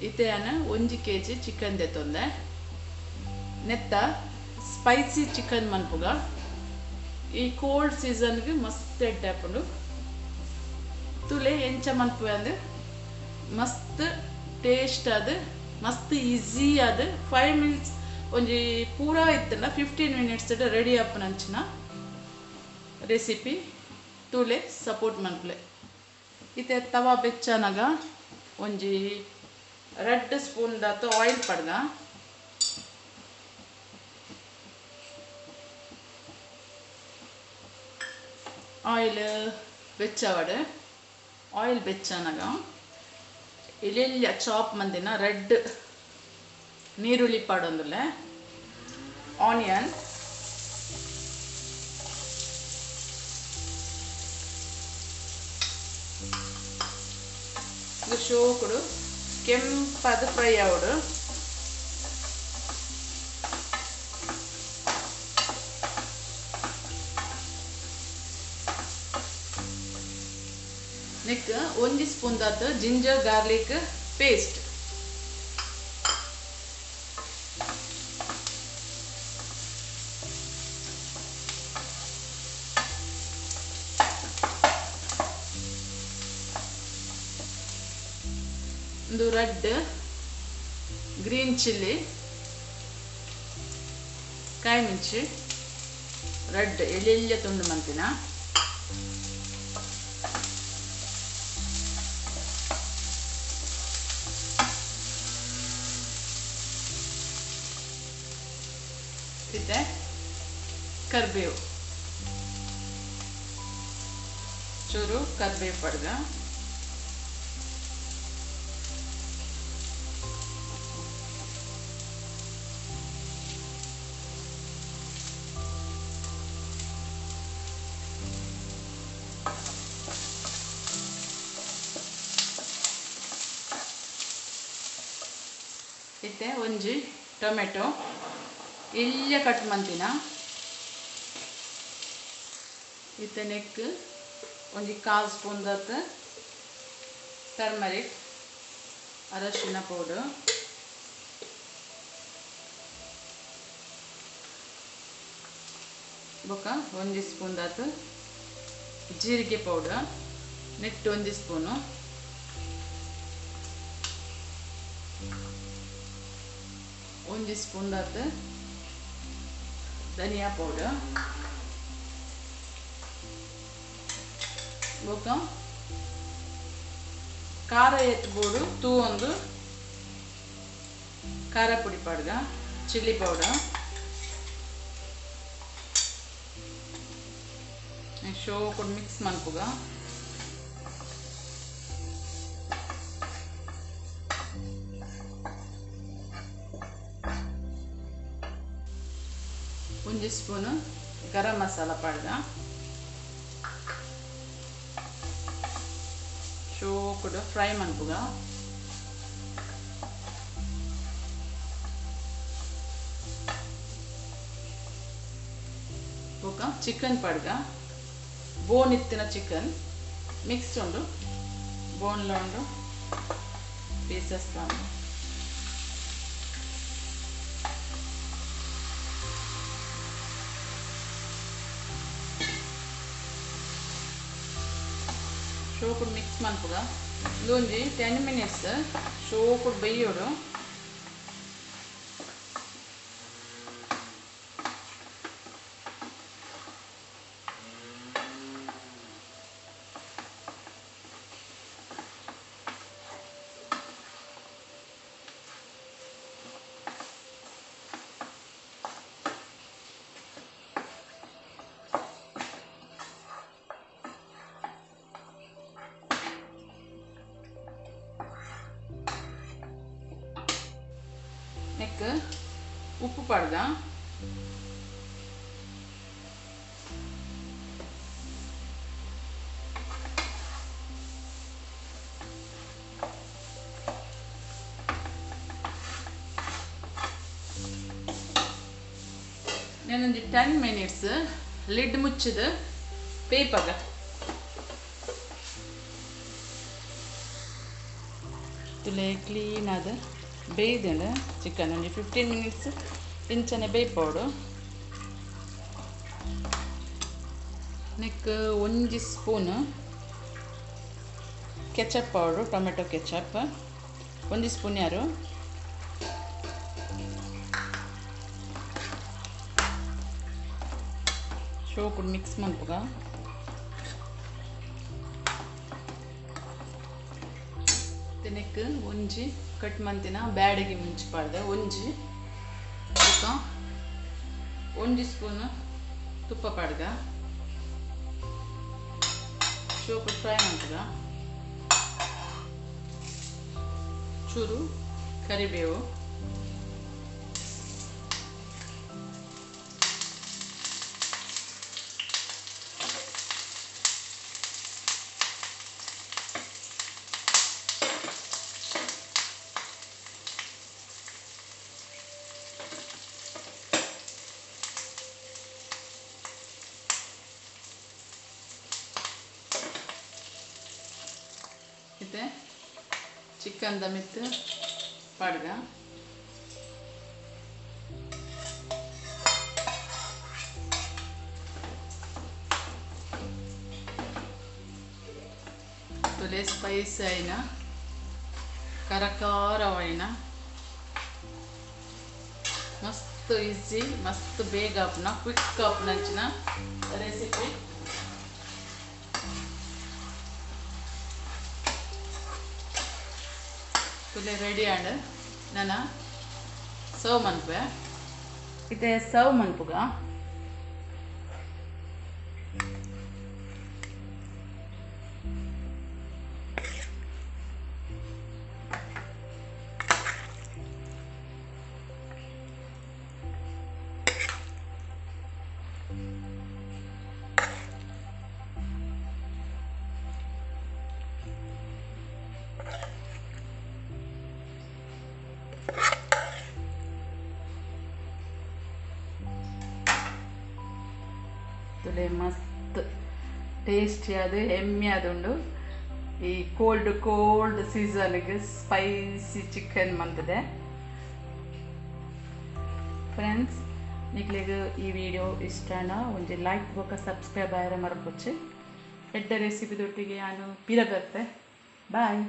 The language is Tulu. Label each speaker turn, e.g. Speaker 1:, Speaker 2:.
Speaker 1: ಇತೆಯಾನ 1 ಕೆಜಿ ಚಿಕನ್ ದೆತ್ತೊಂದೆ ನೆತ್ತ ಸ್ಪೈಸಿ ಚಿಕನ್ ಮನ್ಪುಗ ಈ ಕೋಲ್ಡ್ ಸೀಸನ್ ಗೆ ಮಸ್ತ್ ಎಡ್ಡೆ ಆಪುಂಡು ತುಲೆ ಎಂಚ ಮನ್ಪುವೆ ಅಂದ್ ಮಸ್ತ್ ಟೇಸ್ಟ್ ಆದ್ ಮಸ್ತ್ ಈಸಿ ಆದ್ 5 ಮಿನಿಟ್ಸ್ ಒಂಜಿ ಪೂರಾ ಇತ್ತಂಡ 15 ಮಿನಿಟ್ಸ್ ರೆಡಿ ಆಪುನಂಚಿನ ರೆಸಿಪಿ ತುಲೆ ಸಪೋರ್ಟ್ ಮನ್ಪುಲೆ. ಇತ್ತೆ ತವಾ ಬೆಚ್ಚನಗ ಒಂಜಿ ರೆಡ್ ಸ್ಪೂನ್ ದಾತ ಆಯಿಲ್ ಪಡ್ಗ ಆಯಿಲ್ ಬೆಚ್ಚವಡು ಆಯಿಲ್ ಬೆಚ್ಚನಗ ಇಲ್ಲೆಲ್ಲ ಚಾಪ್ ಮಂದಿನ ರೆಡ್ ನೀರುಳ್ಳಿ ಪಾಡೊಂದುಲ್ಲೆ ಆನಿಯನ್ ಇದು ಶೋಕುಡು ಕೆಂಪಾದ ಫ್ರೈ ಆವಡು ನೆಕ್ 1 ಸ್ಪೂನ್ ದಾತ ಜಿಂಜರ್ ಗಾರ್ಲಿಕ್ ಪೇಸ್ಟ್ ಒಂದು ರೆಡ್ ಗ್ರೀನ್ ಚಿಲ್ಲಿ ಕಾಯಿ ಮಿಂಚಿ ರೆಡ್ ಎಳ್ಳೆಲ್ಲ ತುಂಡು ಮಂತಿನ ಇತ್ತೆ ಕರ್ಬೇವು ಚೂರು ಕರ್ಬೇವು ಪಡ್ಗ ಇತ್ತೆ ಒಂಜಿ ಟೊಮೆಟೊ ಎಲ್ಯ ಕಟ್ ಮಂತಿನ ಇತ್ತೆ ನೆಕ್ ಒಂಜಿ 1/4 ಸ್ಪೂನ್ ದಾತ ಟರ್ಮರಿಕ್ ಅರಶಿನ ಪೌಡರ್ ಬೊಕ್ಕ 1 ಸ್ಪೂನ್ ದಾತ ಜೀರಿಗೆ ಪೌಡರ್ ನೆಟ್ 1 ಸ್ಪೂನು 1 ಸ್ಪೂನ್ ದಾತ ಧನಿಯಾ ಪೌಡರ್ ಬೊಕ್ಕ ಖಾರ ಎತ್ಬೋಡು ತೂ ಒಂದು ಖಾರ ಪುಡಿ ಪಾಡ್ಗ chilli powder ಶೋಕುಡು mix ಮನ್ಪುಗ 1 spoon garam masala ಪಾಡ್ಗ ಶೋಕುಡು fry ಮನ್ಪುಗ ಬೊಕ್ಕ ಚಿಕನ್ ಪಾಡ್ಗ ಬೋನ್ ಇತ್ತಿನ ಚಿಕನ್ ಮಿಕ್ಸ್ ಉಂಡು ಬೋನ್ಲ ಉಂಡು ಪೀಸಸ್ ಉಂಡು ಶೋಕುಡು ಮಿಕ್ಸ್ ಮನ್ಪುಗ ಒಂಜಿ 10 ಮಿನಿಟ್ಸ್ ಶೋಕುಡು ಬೇಯೋಡು ನೆಕ್ ಉಪ್ಪು ಪಾಡ್ಗ ನಾನೊಂದು 10 ಮಿನಿಟ್ಸ್ ಲಿಡ್ ಮುಚ್ಚಿದ ಬೇಯ್ಪಾಗ. ತುಲೆ ಕ್ಲೀನ್ ಆದ ಬೇಯ್ದಂಡು ಚಿಕನ್ ಒಂಜಿ 15 ಮಿನಿಟ್ಸ್ ಇಂಚನೆ ಬೇಯ್ಪೋಡು. ನೆಕ್ ಒಂಜಿ spoon ketchup powder, tomato ketchup ಒಂಜಿ ಸ್ಪೂನ್ ಯಾರು. ಶೋಕುಡು ಮಿಕ್ಸ್ ಮನ್ಪುಗ. ನೆಕ್ ಒಂಜಿ ಕಟ್ ಮಂತಿನ ಬ್ಯಾಡಗಿ ಮುಂಚಿ ಪಾಡ್ದೆ ಒಂಜಿ ಬೊಕ್ಕ ಒಂಜಿ ಸ್ಪೂನ್ ತುಪ್ಪ ಪಾಡ್ಗ. ಶೋಕುಡು ಫ್ರೈ ಮನ್ಪುಗ. ಚೂರು ಕರಿಬೇವು, ಇದೆ ಚಿಕನ್ ದಮಿತ್ತು ಪಾಡ್ಗ. ತುಲೆ ಸ್ಪೈಸ್ అయిన ಕರಕಾರವೈನ ಮಸ್ತ್ ಈಸಿ ಮಸ್ತ್ ಬೇಗ ಆಪುನ ಕ್ವಿಕ್ ಆಪುನಂಚಿನ ರೆಸಿಪಿ. ತುಲೆ ರೆಡಿ ಆಂಡ್ ನನ್ನ ಸರ್ವ್ ಮನ್ಪೆ. ಇತ್ತೆ ಸರ್ವ್ ಮನ್ಪುಗ. ತುಲೆ ಮಸ್ತ್ ಟೇಸ್ಟಿ ಅದು ಎಮ್ಮೆ ಅದುಂಡು. ಈ ಕೋಲ್ಡ್ ಕೋಲ್ಡ್ ಸೀಸನ್ಗೆ ಸ್ಪೈಸಿ ಚಿಕನ್ ಮಂತದೆ. ಫ್ರೆಂಡ್ಸ್, ನಿಕ್ಲೆಗ್ ಈ ವಿಡಿಯೋ ಇಷ್ಟನ ಒಂಜಿ ಲೈಕ್ ಬೊಕ್ಕ ಸಬ್ಸ್ಕ್ರೈಬ್ ಆಯರೆ ಮರಪೊಚ್ಚಿ. ಎಡ್ಡೆ ರೆಸಿಪಿ ದೊಟ್ಟಿಗೆ ನಾನು ಪಿರ ಬರ್ತೆ. ಬಾಯ್.